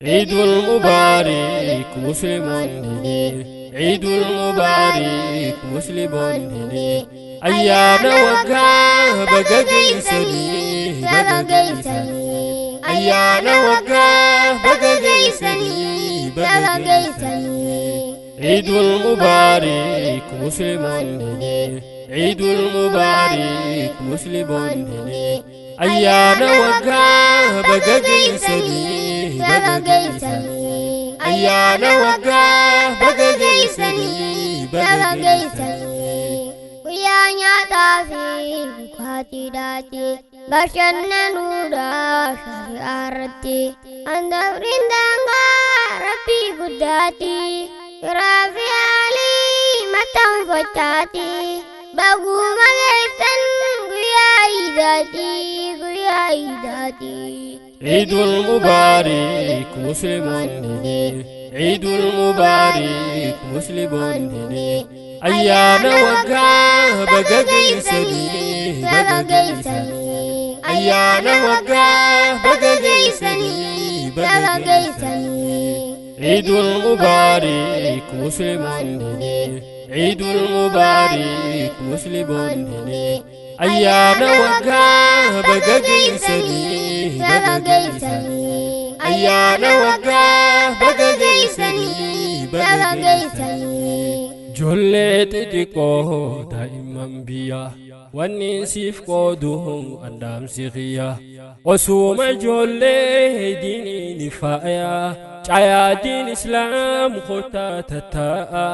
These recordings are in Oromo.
Eidul Mubarak Musliimoonni, Eidul Mubarak Musliimoonni, ayyaana waggaa baga geessanii, baga geessanii, ayyaana waggaa baga geessanii, baga geessanii. Eidul Mubarak Musliimoonni, Eidul Mubarak Musliimoonni, ayyaana waggaa baga geessanii, baga geessanii, ayyaana waggaa baga geessanii, baga geessanii. Guyyaa nyaataa fi dhugaatiidhaati, bashannanuudha shari'aa irratti. Handafriin daangaa rabbii guddaati, firaa fi haalii maxxanfachaati. Baguma geessan guyyaa iidaati, guyyaa iidaati. Eidul Mubarak Musliimoonni, Eidul Mubarak Musliimoonni, ayyaana waggaa baga geessanii, baga geessanii, ayyaana waggaa baga geessanii, baga geessanii. Eidul Mubarak Musliimoonni, Eidul Mubarak Musliimoonni, ayyaana waggaa baga geessanii, baga geessanii, ayyaana waggaa baga geessanii, baga geessanii. Ijoollee xixiqqoo daa'imman biyya, wanni siif qoodu andaamsi xiyya. Osuma ijoollee diiniin faaya, caayaa diin islaam kottaa tattaa'a.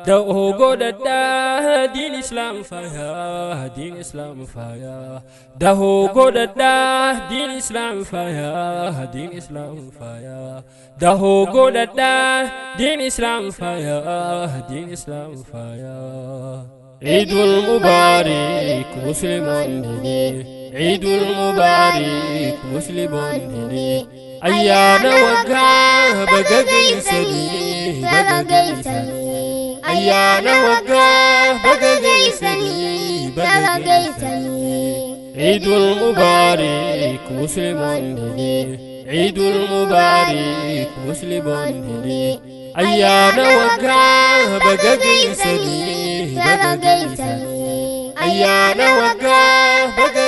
Da'oo godhadhaa diin islaam faaya, diin islaam faaya. Dahoo godhadhaa diin islaam faaya, diin islaam faaya. Dahoo godhadhaa diin islaam faaya, diin islaam faaya. Eidul Mubarak Musliimoonni, Eidul Mubarak Musliimoonni, ayyaana waggaa baga geessanii, baga geessanii, ayyaana waggaa baga geessanii, baga geessanii. Eidul Mubarak Musliimoonni, Eidul Mubarak Musliimoonni, ayyaana waggaa baga geessanii, baga geessanii, ayyaana waggaa baga